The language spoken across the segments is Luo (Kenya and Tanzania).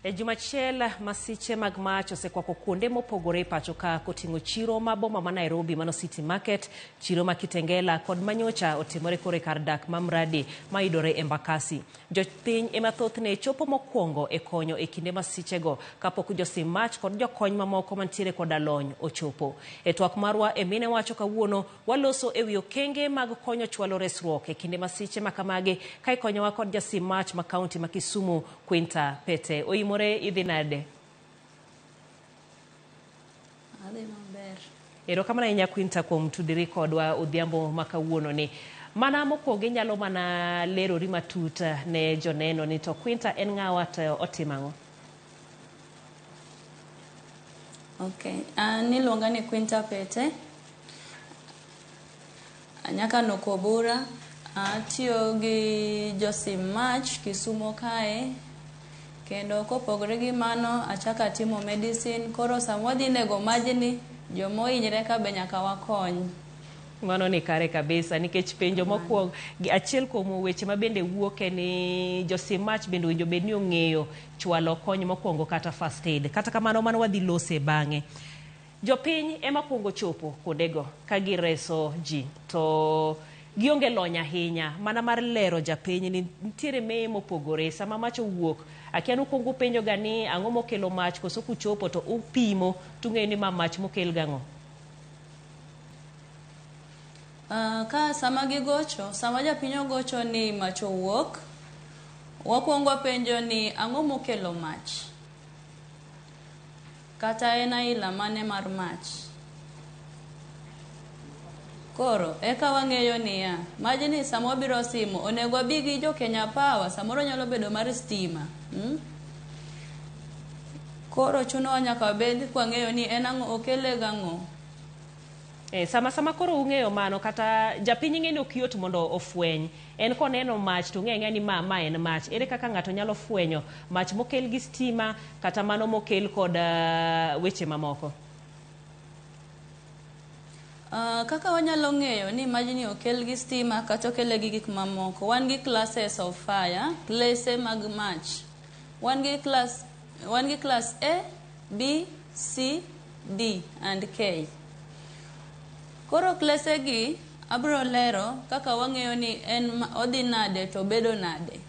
E juma achiel, masiche mag mach osekwako kuonde mopogore e pacho ka koting'o chiro ma boma ma Nairobi mano City Market, chiro ma Kitengela kod manyocha otimore koro e kar dak ma Mradi mayudore Embakasi. Jopiny ema thothne chopo mokwongo e konyo e kinde masichego kapok josim mach kod jokony mamoko mantiere koda lony ochopo. E twak marwa e Mine Wacho kawuono, waloso e wi okenge mag konyo chwalo resruok e kinde masiche makamagi ka ikonyowa kod jasim mach ma kaunti ma Kisumu Quinta Pete. Oimore idhi nade? Adhi maber. Erokamano ahinya Quinta kuom tudri kodwa odhiambo ma kawuono ni. Mana mokwongo inyalo mana lerori matut ne joneno ni to Quinta en ng'awa to otimo ang'o? Okay. An iluonga ni Quinta Pete. Anyaka Nokobura. Atiyo gi josim mach Kisumo kae. Kendo kopogore gi mano, achako atimo medicine. Koro sama wadhi nego majni, joma ohinyre ka be nyaka wakony. Mano ni kare kabisa nikech penjo mokwongo achiel kuom weche ma bende wuok en ni josim mach bende owinjo bed ni ong'eyo chwalo kony mokwongo kata first aid. Kata kamano mano wadhi lose bang'e. Jopiny ema kwongo chopo kuondego ka gireso ji to gionge lony ahinya mana mar lero japiny ni nitiere meye mopogore sama mach owuok akia ni ukwongo upenjo ga ni ang'o mokelo mach koso kuchopo to upimo tung'eyo ni ma mach mokel gang'o. Ka sama gigocho, sama japiny ogocho ni mach owuok, wakwongo wapenjo ni ang'o mokelo mach? Kata en aila mane mar mach? Koro, eka wang'eyo niya, majni sama wabiro simo, onego wabi gi jo Kenya Power, samoro nyalo bedo mar stima. Koro chunowa nyaka wabed kwang'eyo ni en ang'o, okele gang'o. Sama koro ung'eyo mano, kata japiny ng'e ni ok yot mondo ofweny. En koneno mach to ong'eyo ang'eya ni ma en mach. Ere kaka ng'ato nyalo fwenyo mach mokel gi stima kata mano mokel kod weche mamoko? Kaka wanyalo ng'eyo ni majni okel gi stima kata okele gi gik mamoko. Wan gi classes of fire, klese mag mach. Wan gi class A, B, C, D and K. Koro klese gi abiro lero kaka wang'eyo ni en odhi nade to bedo nade.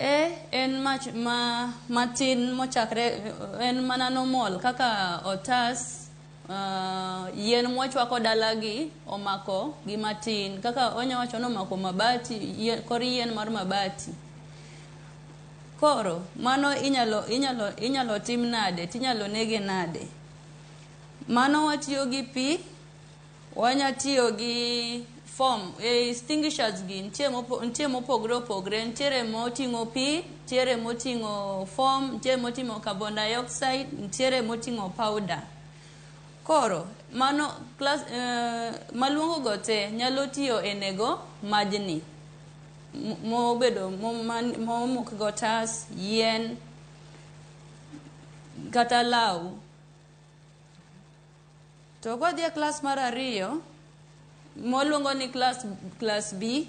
A en mach matin mochakre, en mana normal kaka otas, yien mwachwako dalagi omako gi matin, kaka wanya wacho ni omako mabati, kor yien mar mabati. Koro mano inyalo tim nade tinyalo nege nade? Mano watiyo gi pi, wanya tiyo gi foam, extinguishers gi nitie mopogore opogore, nitiere moting'o pi, nitiere moting'o foam, nitiere moting'o carbon dioxide, nitiere moting'o powder. Koro mano class maluongo go te nyalo tiyo e nego majni mobedo momuk go otas, yien kata law. To kodhi e klas mar ariyo mwaluongo ni class B,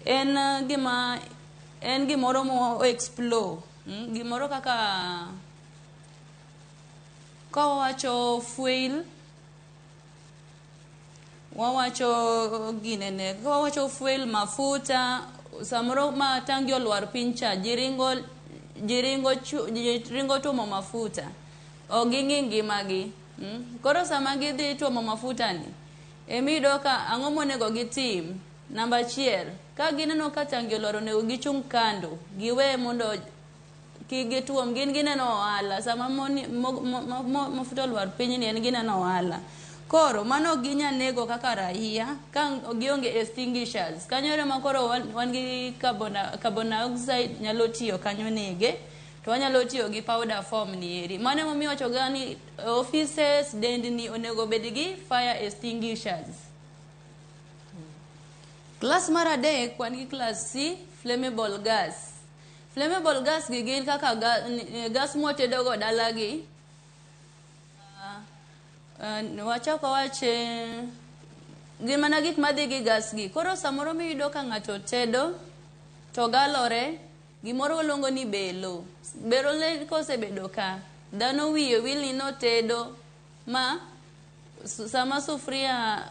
en gima en gimoro mo explode, gimoro kaka kawawacho fuel, wawacho ginene, kawawacho fuel mafuta, samoro ma tangi olwar piny cha, ji ringo tuomo mafuta, ok ging'i ngimagi. Koro sama gidhi tuomo mafuta ni, emiyudo ka ang'o monego gitim? Namba achiel, ka gineno ka tangi olwar onego gichung' kando, giwe mondo kik gituom, gin gineno ohala. Sama mafuta olwar piny ni en gineno ohala. Koro mano ok ginya nego kaka raia ka gionge extinguishers. Kanyo ema koro wan gi carbon dioxide nyalo tiyo kanyo nege, to wanyalo tiyo gi powder form ni eri. Mano emomiyo iwacho ga ni offices, dendni onego bed gi fire extinguishers. Class mar adek wan gi class C, flammable gas. Flammable gas gi gin kaka gas mwatedo go dala gi. Wachak wawach gin mana gik madhi gi gas gi. Koro samoro miyudo ka ng'ato tedo to galore, Gimoro waluongo ni belo. Belo ne kosebedo ka, dhano wiye wil ni notedo ma sama sufria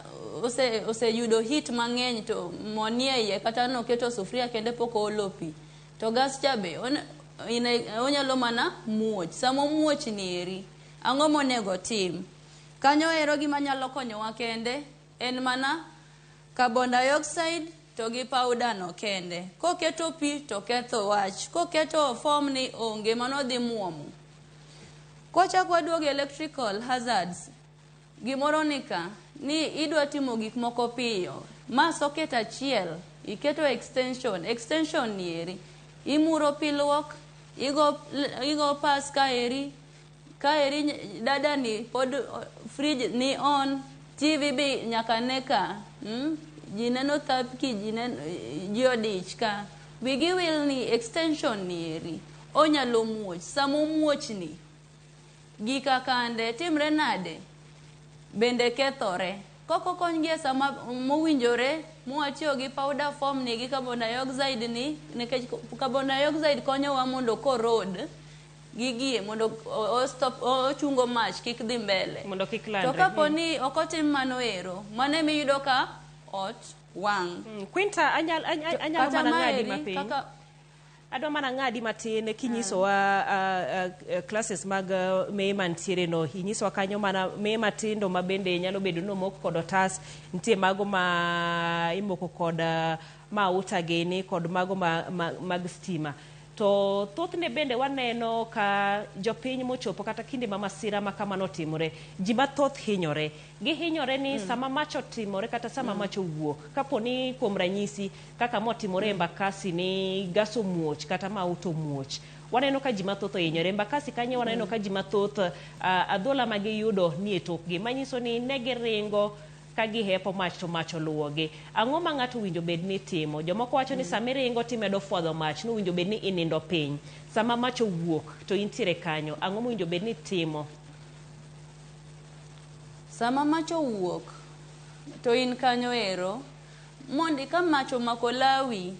oseyudo heat mang'eny to mo nie iye kata noketo sufria kende pok oolo pi. To gas cha be onyalo mana muoch. Sama omuoch ni eri, ang'o monego tim? Kanyo ero gima nyalo konyowa kende en mana carbon dioxide to gi powder no kende. Koketo pi to ketho wach. Koketo foam ni onge mano dhi muomo. Kwachako waduogo electrical hazards, gimoro ni ka, ni idwa timo gik moko piyo. Ma socket achiel, iketo extension, extension ni eri, imuro pi luok, igo pas kaeri, kaeri dada ni pod fridge ni on, TV be nyaka ne ka, Ji neno thapki, ji neno, ji odich ka. Wigi wil ni extension ni eri, onyalo muoch. Sama omuoch ni, gika kande timre nade? Bende kethore. Kok okonygi e sama mowinjore, mwatiyo gi powder foam ni gi carbon dioxide ni, nikech carbon dioxide konyowa mondo corrode gigie mondo o stop ochungo mach kik dhi mbele. Mondo kik landre. To kapo ni ok otim mano ero, mano emiyudo ka ot wang'. Quinta, anyalo Kata mana ng'adi maeri, mapiny. kaka Adwa mana ng'adi matin kinyisowa classes mag meye mantiere no. Inyisowa kanyo mana meye matindo ma bende nyalo bedo ni omok kod otas, nitie mago ma imoko kod mauta gini kod mago mag stima. To thothne bende waneno ka jopiny mochopo kata kinde ma masira ma kamano otimore, ji mathoth hinyore. Gihinyore ni sama mach otimore kata sama mach owuok. Kapo ni kuom ranyisi kaka motimore e Embakasi ni gas omuoch kata mauta omuoch. Waneno ka ji mathoth ohinyore. Embakasi kanyo waneno ka ji mathoth adhola ma giyudo ni e tokgi. Manyiso ni ne giringo ka gihepo mach to mach oluwogi. Ang'o ma ng'ato owinjo bed ni timo? Jomoko wacho ni sama iringo timedo fwadho mach, nowinjo bed ni inindo piny. Sama mach owuok to intiere kanyo, ang'o mowinjo bed ni timo? Sama mach owuok to in kanyo ero, mondi ka mach omako lawi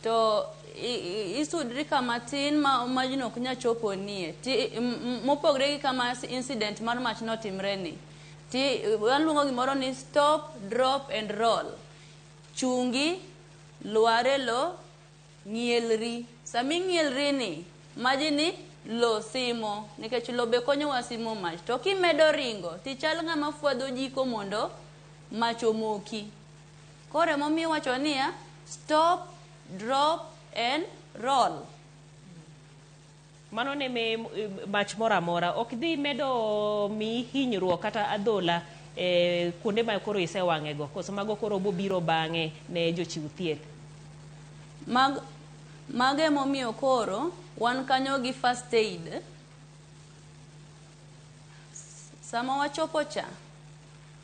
to isudri kama tin ma majno ok nyal choponie. Mopogre gi kama incident mar mach notimre ni. Ti waluongo gimoro ni stop, drop and roll. Chungi, lwar e lo, ng'ielri. Sama ing'ielri ni, majni lo simo, nikech lo be konyowa simo mach. To kimedo ringo, tichal ng'ama fwadho jiko mondo mach omoki. Koro emomiyo iwacho niya, stop, drop and roll. Mano ne me mach moro amora. Ok dhi medo miyi hinyruok kata adhola e kuonde ma koro isewang'e go. Koso mago koro bobiro bang'e ne jochiw thieth. Mago emomiyo koro wan kanyo gi first aid. Sama wachopo cha,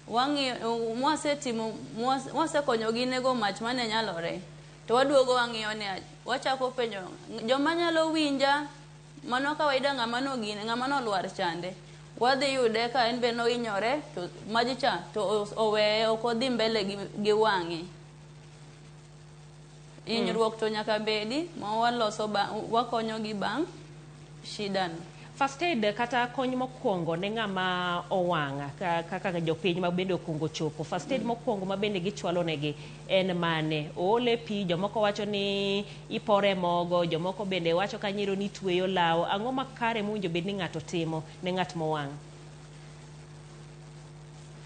wang'iyo, mwasetimo, mwasekonyogi nego mach mane nyalore, to waduogo wang'iyo ni wachako penjo joma nyalo winja, mano kawaida ng'ama nogine, ng'ama nolwar chande. Wadhi yude ka en be nohinyore, to maj cha to oweye ok odhi mbele gi wang'e. Hinyruok to nyaka bedi ma waloso wakonyogi bang' shida no. First aid kata kony mokwongo ne ng'ama owang' kaka jopiny ma bende okwongo chopo. First aid mokwongo ma bende gichwalo negi en mane? Oole pi, jomoko wacho ni ipore mogo, jomoko bende wacho kanyero ni tweyo law. Ang'o makare mowinjo bed ni ng'ato timo ne ng'at mowang'?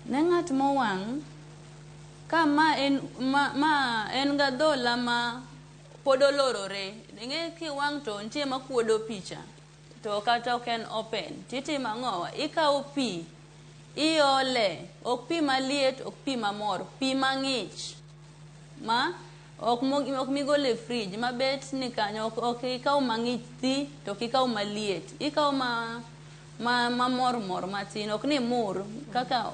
Ne ng'at mowang', ka ma en, ma en gadhola ma pod olorore, ing'e kiwang' to nitie makuodo picha, to kata ok en open, titimo ang'owa? Ikawo pi, iole, ok pi maliet, ok pi mamor, pi mang'ich, ma ok migolo e fridge, ma bet ni kanyo, ok ikaw mang'ich thi, to ok ikaw maliet, ikaw ma mor mor matin, ok ni mur, kaka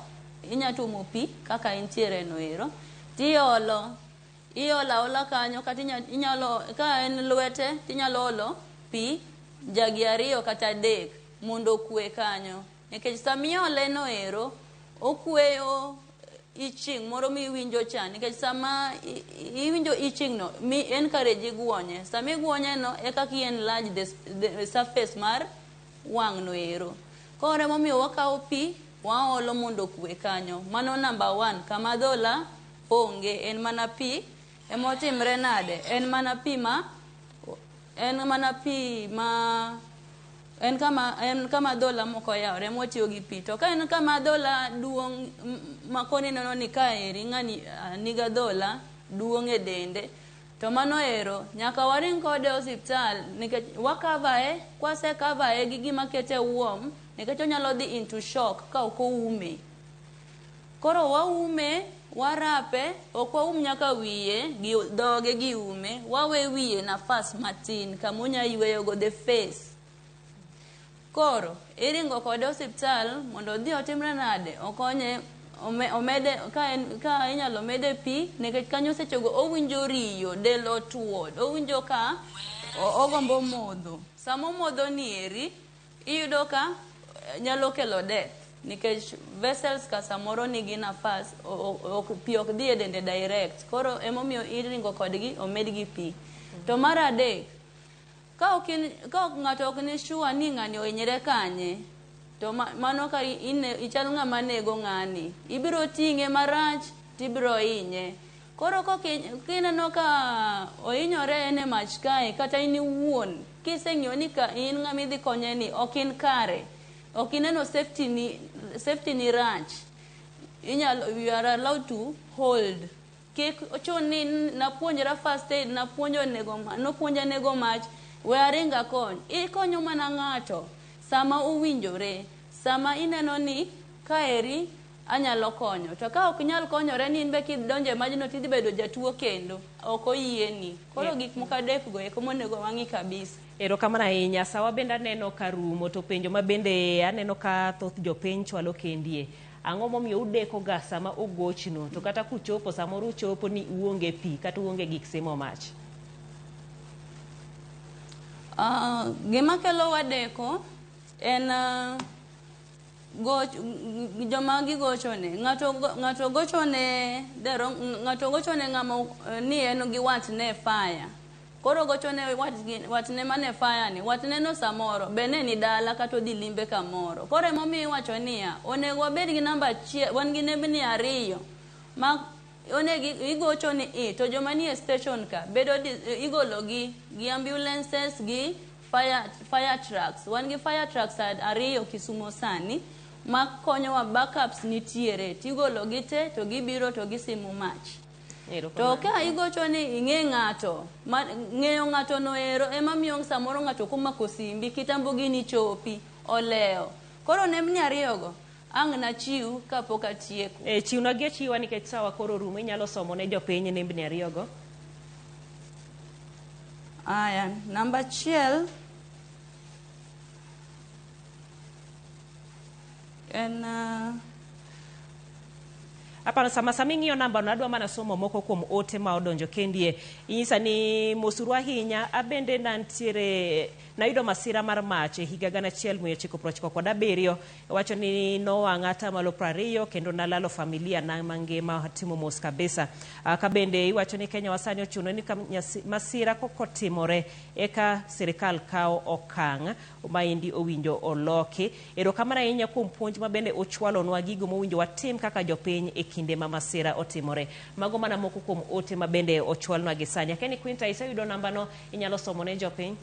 inya tuomo pi, kaka intiere no ero, tiolo, iolo aola kanyo, kata inyalo, ka en lwete, tinyalo olo pi, jagi 2 kata 3 mondo okwe kanyo. Nikech sama iole no ero, okweyo itching moro miwinjo cha nikech sama iwinjo itching no mi encourage guonye. Sama iguonye no e kaka i enlarge the surface mar wang' no ero. Koro emomiyo wakawo pi waolo mondo okwe kanyo. Mano number one, kama adhola onge en mana pi emotimre nade? En mana pi ma en mana pi ma en kama en kama adhola moko oyawore ema watiyo gi pi. To ka en kama adhola duong' ma koni ineno ni kaeri ng'ani nigi adhola duong' e dende to mano ero nyaka waring kode e osiptal nikech wakavae kwasekavae gi gima kete warm nikech onyalo dhi into shock ka ok oume. Koro waume, warape, ok waum nyaka wiye gi dhoge gi ume, wawe wiye nafas matin kama onya yweyo go the face. Koro iringo kode osiptal mondo odhi otimre nade? Okonye omede ka en ka inyalo mede pi nikech kanyo sechego owinjo riyo, del otuo, owinjo ka ogombo modho. Sama omodho ni eri, iyudo ka nyalo kelo death nikech vessels ka samoro nigi nafas pi ok dhi e dende direct. Koro emomiyo iringo kodgi omedgi pi. To mar adek, ka ok ka ng'ato ok ni sure ni ng'ani ohinyre kanye, to mano ka ichal ng'ama nego ng'ani. Ibiro ting'e marach tibiro hinye. Koro kineno ka ohinyore en e mach kae kata in iwuon kiseng'iyo ni ka in ng'ama idhi konye ni ok in kare, ok ineno safety ni rach, inyalo you are allowed to hold. Kik ochun ni napuonjra first aid, napuonjo nego nopuonja nego mach, we aring akony. Ikonyo mana ng'ato sama owinjore, sama ineno ni kaeri anyalo konyo. To ka ok inyal konyore ni in be kidonjo e majno tidhi bedo jatuo kendo, ok oyieni. Koro gik moko adek go eko monego wang'i kabisa. Erokamano ahinya. Sawa bende aneno ka rumo to penjo ma bende aneno ka thoth jopiny chwalo kendie. Ang'o momiyo udeko ga sama ogochnu to kata kuchopo samoro uchopo ni uonge pi kata uonge gik simo mach? Gima kelo wadeko en joma gigochone. Ng'ato gochone the wrong, ng'ato gochone ng'ama ni en gi watne e fire. Koro gochone watne mane fire ni, watne no samoro be ne ni dala kata odhi limbe kamoro. Koro emomiyo iwacho niya, onego wabed gi namba achiel, wan gi nembni ariyo ma onego igocho ni i to joma nie station ka bedo igolo gi gi ambulances gi fire trucks. Wan gi fire trucks ariyo Kisumo sani ma konyowa, backups nitiere tigolo gi te to gibiro to gisimo mach. To ka igocho ni ing'e ng'ato, ng'eyo ng'ato no ero ema miyo samoro ng'ato ok omako simbi, kitambo gini chopi, olewo. Koro nembni ariyogo ang' nachiw kapok atieko. E, chiwnwa gi achiwa nikech sawa koro rumo, inyalo somo ne jopiny nembni ariyogo. Aya, namba achiel en Aparo sama ing'iyo namba no adwa mana somo moko kuom ote ma odonjo kendie. Inyisa ni mosuru ahinya, abende nantiere nayudo masira mar mach e higa 1997. Wacho ni nowang'a atamalo 20 kendo nalalo familia na mangima atimo mos kabisa. Ka bende iwacho ni Kenya wasani ochuno ni ka masira kokotimore eka sirikal kawo okang' maendi owinjo oloki. Erokamano ahinya kuom puonj ma bende ochwalonwa gigo mowinjo watim kaka jopiny e kinde ma masira otimore. Mago mana moko kuom ote ma bende ochwalnwa gi sani. Akia ni Quinta iseyudo nambano inyalo somo ne jopiny?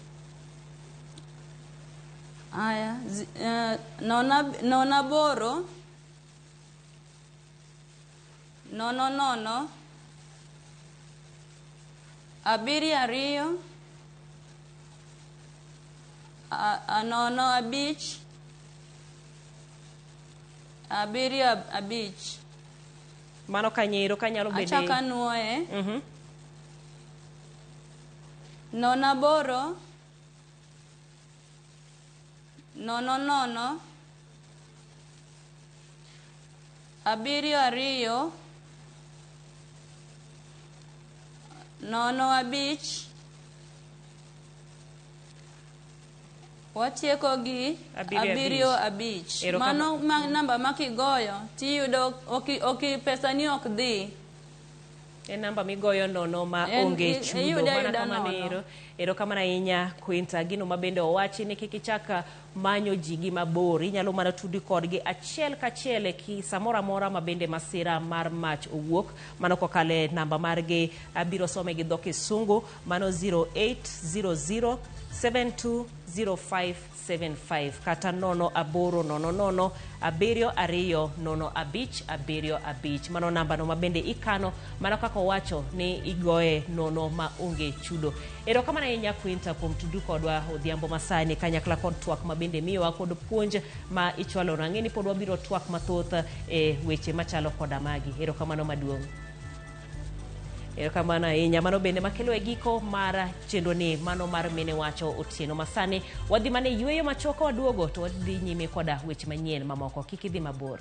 Aya, 0 8 0 0 7 2 0 5 7 5. Mano kanyero kanyalo bende. Achako anuoye. 0 8 0 0 7 2 0 5 Watieko gi Abiriyo abiriyo abich. Erokamano. Mano ma namba ma kigoyo tiyudo oki, oki pesa ni ok dhi. En namba migoyo nono ma onge chudo. Iyudo Mana ayuda kamano nono. ero. Erokamano ahinya Quinta. Gino ma bende owachi ni kik ichak manyo ji gi mabor. Inyalo mana tudi kodgi achiel kachiel e ki samoro amora ma bende masira mar mach owuok. Mano kokalo e namba margi abiro some gi dho Kisungu mano 0800 720575 kata 0 8 0 0 7 2 0 5 7 5. Mano namba no ma bende ikano mana kaka owacho ni igoye nono ma onge chudo. Erokamano ahinya Quinta kuom tudu kodwa odhiambo masani kanyakla kod twak ma bende miyowa kod puonj ma ichwalo. Ang'e ni pod wabiro twak mathoth e weche machalo koda magi. Erokamano maduong'. Erokamano ahinya. Mano bende makelo e giko mar chenro ni mano mar Mine Wacho otieno masani. Wadhi mana e yueyo machuok ka waduogo to wadhi nyime koda weche manyien mamoko. Kik idhi mabor.